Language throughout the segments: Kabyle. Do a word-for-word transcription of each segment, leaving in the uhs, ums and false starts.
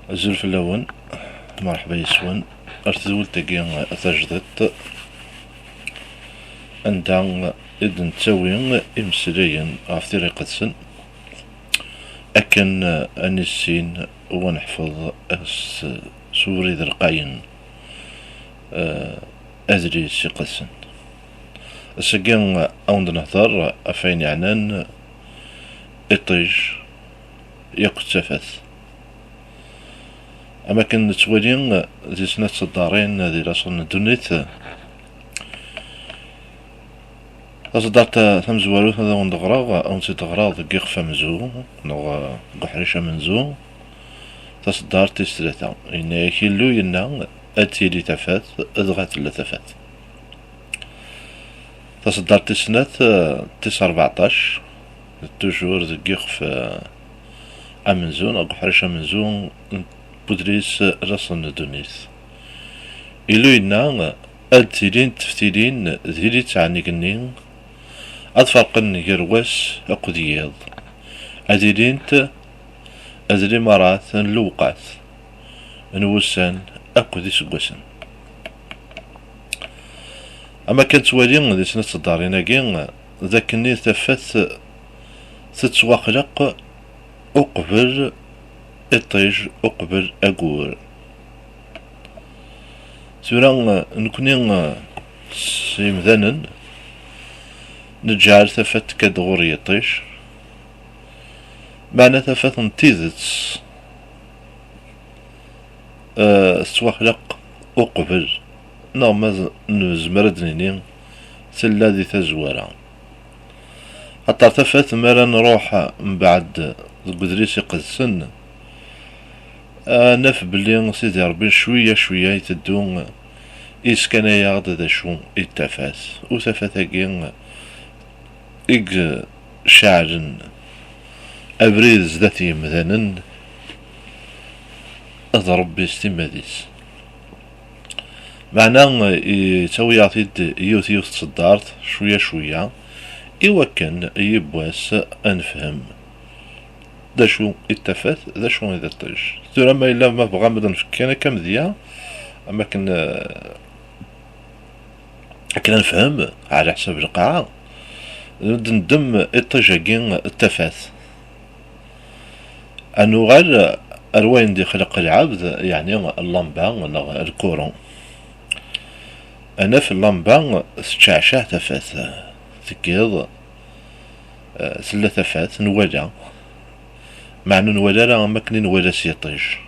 Azul fell-awen, merḥba yes-wen ar tedwilt-agi tajdiṭ, anda i d-nettawi imeslayen ɣef Tira Iqedsen, akken ad nissin u ad neḥfeḍ s, s ubrid lqayen, eh, adlis iqedsen. Ass-agi, ad wen-d-nehder ɣef wayen yeɛnan iṭij yakk d tafat. Am akken nettwali di snat tseddarin di laṣel n ddunit, taseddart tamezwarut ad awen-d-ɣreɣ, ad awen-tt-id-ɣreɣ deg yixef amenzu, neɣ deg uḥric amenzu, taseddart tis tlata. Yenna-yak Illu, yenna, ad tili tafat, dɣa tella tafat. Taseddart tis snat, eh, tis rbeɛṭac, toujours deg yixef, eh, amenzu, neɣ deg uḥric amenzu n wedlis, eh, laṣel n ddunit. Illu yenna, ad d-tilint teftilin di littɛen igenni, ad ferqen gar wass akked yiḍ, ad ilint d limarat n lewqat, n wussan akked iseggasen. Am akken nettwali di snat tseddarin-agi, d akken tafat tettwaxleq uqbel iṭij, uqbel aggur. Tura, nekni s yimdanen, neǧɛel tafat tekka-d ɣur yiṭij, meɛna tafat n tidet, eh, tettwaxleq uqbel, neɣ ma z-, nezmer ad d-nini tella di tazwara. Axaṭer tafat, mi ara nruḥ mbeɛd deg Udlis Iqedsen, ad naf belli Sidi Ṛebbi cwiya cwiya iteddu yeskanay-aɣ-d d acu i d tafat. U tafat-agi i iceɛlen abrid zdat yemdanen d Ṛebbi s timmad-is. Meɛna, yettawi-yaɣ-t-id yiwet yiwet tseddart, cwiya cwiya, i wakken yiwwas ad nefhem d acu i d tafat, d acu i d iṭij. Tura ma yella, ma bɣam ad nefk kan akka amedya, am akken, eh, akken ad nefhem, ɛla ḥsab lqaɛa, ad neddem iṭij-agi d tafat. Ad nuɣal ar wayen d-ixleq lɛebd, yeɛni llamba neɣ lkuru. Ad naf llamba teččeɛceɛ tafat, tekkiḍ, eh, tella tafat, nwala. Meɛna ur nwala ara am akken i nwala s yiṭij.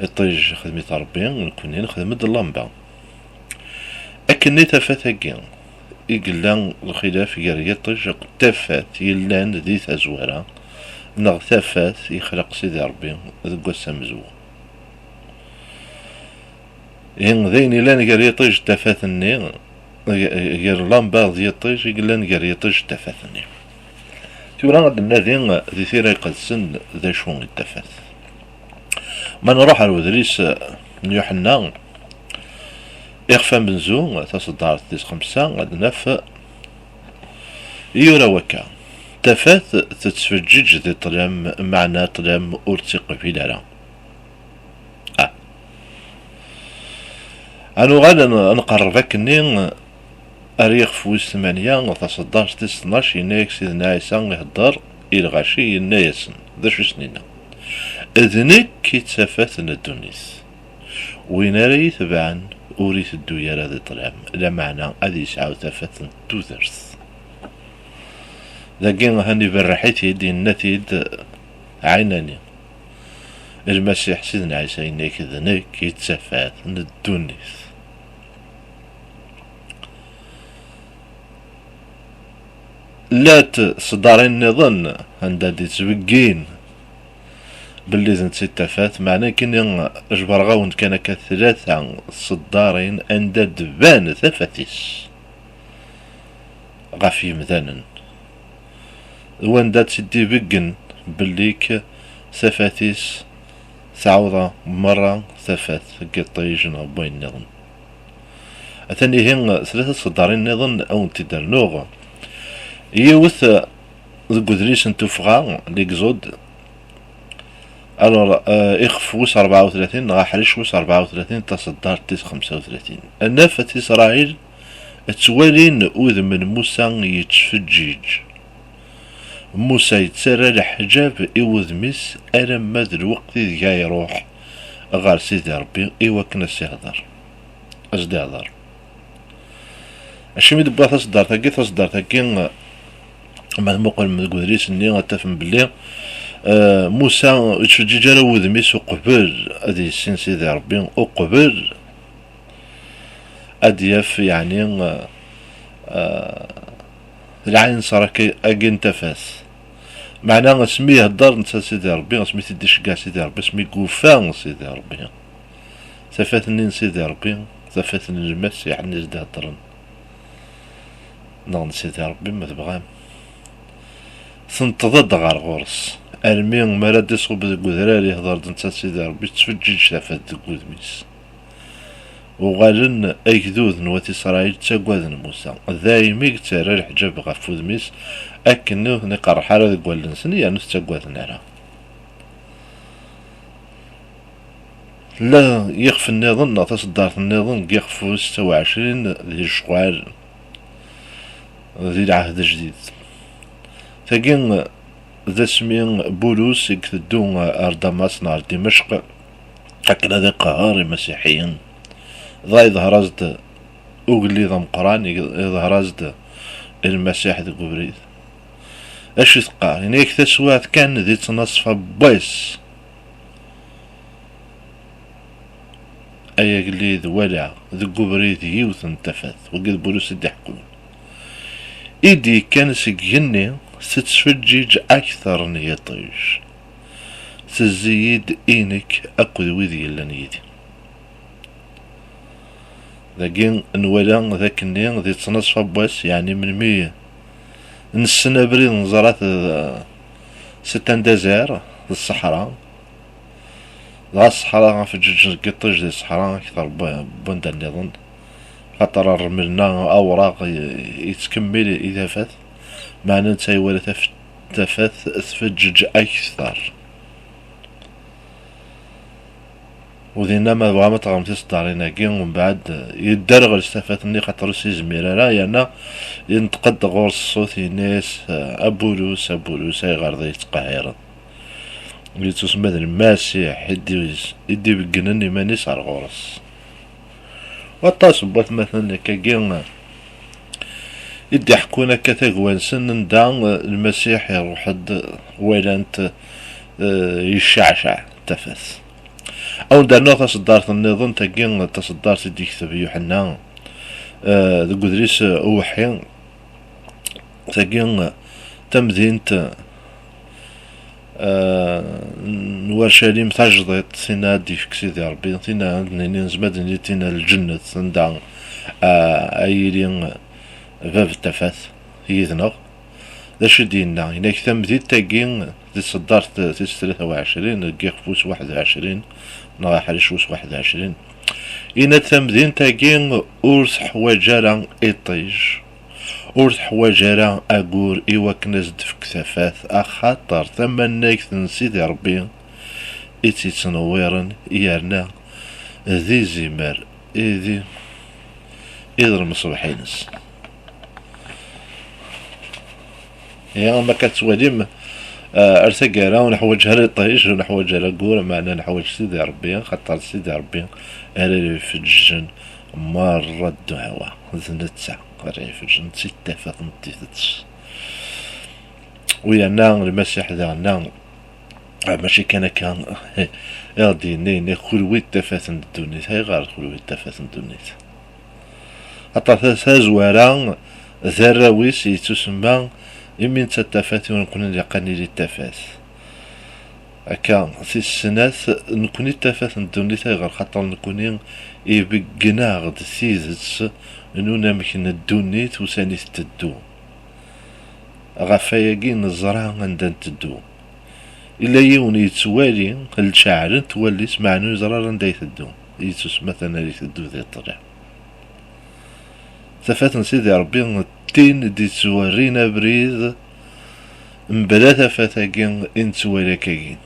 Iṭij xdem-it Ṛebbi, nekkni nexdem-d llamba. Akken i tafat-agi i yella lxilaf gar yiṭij akked tafat yellan di tazwara, neɣ tafat yexleq Sidi Ṛebbi deg wass amezwaru. Ihi, d ayen yellan gar yiṭij d tafat-nni, gar llamba d yiṭij i yellan gar yiṭij d tafat-nni. Tura ad d-nnadi di Tira Iqedsen d acu i d tafat. Ma nruḥ ar wedlis n Yuḥenna, ixef amenzu, taseddart tis xemsa, ad naf yura wakka: Tafat tettfeǧǧiǧ di ṭṭlam, meɛna ṭṭlam ur tt-iqbil ara. Ah. Ad nuɣal ad n-, ad nqerreb akkenni ar yixef wis tmanya, taseddart tis tnac, yenna-yak Sidna Ɛisa ihedder i lɣaci, yenna-yasen, d acu i sen-yenna? D nekk i d tafat n ddunit. Win ara yi-tebɛen ur iteddu ara di ṭṭlam, lameɛna ad yesɛu tafat n tudert. Dagi ahan iberreḥ-it-id, yenna-t-id ɛinani. Lmasiḥ Sidna Ɛisa yenna-k: "D nekk i d tafat n ddunit." Llant tseddarin nniḍen anda d-ittbeggin belli d netta i d tafat, meɛna nekkini jebreɣ-awen-d kan akka tlata tseddarin anda d-tban tafat-is ɣef yimdanen, d wanda tt-id-ibeggen belli k-, tafat-is tɛawed merra tafat n yiṭij neɣ n wayen nniḍen. Atan ihi tlata tseddarin nniḍen a wen-t-id-rnuɣ. Yiwet deg udlis n tuffɣa, l'Exode, Alors, euh, ixef wis rebɛa u tlatin neɣ aḥric wis rebɛa u tlatin, taṣeddart tis xemsa u tlatin. Anaf at Isṛayil ttwalin udem n Musa yettfeǧǧiǧ. Musa yettarra leḥǧab i wudem-is alamma d lweqt ideg ay iruḥ ɣer Sidi Ṛebbi i wakken ad s-ihder, ad s-d-ihder. Acimi d-wwiɣ taṣeddart-agi? Taṣeddart-agi, ma tmuqlem deg udlis-nni, ad tafem belli, eh, Musa ur yettfeǧǧiǧ ara wudem-is uqbel ad yissin Sidi Ṛebbi, uqbel ad d-yaf, yeɛni, eh, eh, lɛinṣer akka-, agi n tafat. Meɛna asmi ihedder netta d Sidi Ṛebbi, asmi t-id-iceggeɛ Sidi Ṛebbi, asmi yufa Sidi Ṛebbi, tafat-nni n Sidi Ṛebbi, tafat n Lmasiḥ-nni i s-d-heddren, neɣ n Sidi Ṛebbi, ma tebɣam, tenṭeḍ-d ɣer ɣur-s, armi mi ara d-iṣub deg udrar, ihder-d netta d Sidi Ṛebbi, tettfeǧǧiǧ tafat deg wudem-is. Uɣalen agdud n wat Isṛayil ttagaden Musa, daymi yettarra leḥǧab ɣef wudem-is, akken ur ten-iqerreḥ ara deg wallen-nsen, yernu ur t-ttagaden ara. Tella yixef nniḍen neɣ taṣeddart nniḍen deg yixef wis setta u ɛecrin di lecɣal, di lɛehd ajdid. Tagi d asmi Bulus i iteddu ar Damas neɣ ar Dimecq akken ad iqehher imasiḥiyen. Dɣa iḍher-as-d ugellid ameqqran, iḍher-as-d Lmasiḥ deg ubrid. Acu i teqqar? Yenna-yak: "Taswiɛt kan di ttnaṣfa n wass, ay agellid, walaɣ deg ubrid yiwet n tafat." Wagi d Bulus i d-iḥekkun. I d-yekkan seg igenni tettfeǧǧiǧ akter n yiṭij. Tezzi-yi-d i nekk akked wid yellan yid-i. Dagi nwala d akken-nni di ttnaṣfa n wass, yeɛni melmi nessen abrid neẓra-t d, c'est un désert, d ṣṣeḥra. Dɣa ṣṣeḥra, afeǧǧeǧ deg yiṭij di ṣṣeḥra akter n wa-, n wanda nniḍen, xaṭer rrmel-nni awraɣ i-, yettkemmil i tafat, meɛna netta iwala taf-, tafat tfeǧǧeǧ akter. U dinna, ma tebɣam ad teɣrem tiseddarin-agi, umbeɛd yedderɣel s tafat-nni, xaṭer ur s-yezmir ara, yerna yenṭeq-d ɣur-s ṣṣut, yenna-yas: "A Bulus, a Bulus, ayɣer d ay tettqehhireḍ?" Yettusemma d Lmasiḥ i d-, i d-ibeggnen iman-is ar ɣur-s. Waṭas n watmaten akkagi i d-iḥekkun akka tagwa-nsen, anda, eh, Lmasiḥ iruḥ-d, walan-t, eh, yecceɛceɛ tafat. Awen-d-rnuɣ taṣeddart nniḍen, tagi d taṣeddart i d-yekteb Yuḥenna, eh, deg udlis, eh, uweḥḥi. Tagi, eh, tamdint, eh, n Urcalim tajdiṭ, tinna ad d-yefk Sidi Ṛebbi, tinna ad d-nini, nezmer ad d-nini tinna lǧennet, anda, eh, ay yili, eh, bab n tafat yid-neɣ. D acu i d-yenna? Yenna-k tamdint-agi di tseddart tis tlata u ɛecrin, deg yixef wis waḥed u ɛecrin, neɣ aḥric wis waḥed u ɛecrin. Yenna-d tamdint-agi ur teḥwaǧ ara iṭij, ur teḥwaǧ ara agur i wakken ad s-d-tefk tafat, axaṭer tamannagt n Sidi Ṛebbi i tt-yettnewwiren, yerna d izimer i d, i d lmeṣbaḥ-ines. Ihi, am akka tettwalim, eh, ar taggara ur neḥwaǧ ara iṭij, ur neḥwaǧ ara agur, meɛna neḥwaǧ Sidi Ṛebbi, xaṭer d Sidi Ṛebbi ara ifeǧǧen merra ddeɛwa, d netta ara ifeǧǧen, d tafat n tidet. U yerna Lmasiḥ daɣen, ah, mačči kan akka, i ɣ-d-yenna, yenna: "Kunwi d tafat n ddunit." Ayɣer kunwi d tafat n ddunit? Aṭas tazwara d arraw-is yettusemma, imi netta d tafat, i nekkni ilaq ad nili d tafat. Akka, tis snat, nekkni d tafat n ddunit, ayɣer? Xaṭer nekkni ibeggen-aɣ-d tidet n unamek n ddunit ussan i tetteddu. Ɣef wayagi neẓra anda nteddu. Illa yiwen yettwali, lcaɛlent wallen-is, meɛna ur yeẓri ara anda iteddu. Yettusemma atan ara iteddu di ṭṭlam. Tafat n Sidi Ṛebbi d tin i d-yettwerrin abrid, mebla tafat-agi i nettwali akkagi.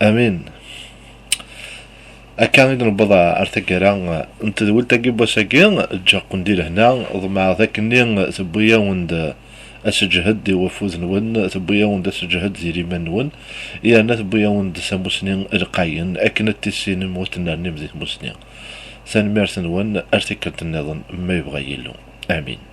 Amin. Akka i d-newweḍ ar taggara n tedwilt-agi n wass-agi. Ǧǧiɣ-ken di lehna, ḍemɛeɣ d akken-nni tewwi-yawen-d aseǧhed i wafud-nwen, tewwi-yawen-d aseǧhed di liman-nwen, yerna tewwi-yawen-d tamusni lqayen akken ad tissinem u ad tennernim di tmusni. Tanemmirt-nwen, ar tikkelt-nniḍen ma yebɣa Yillu. Amin.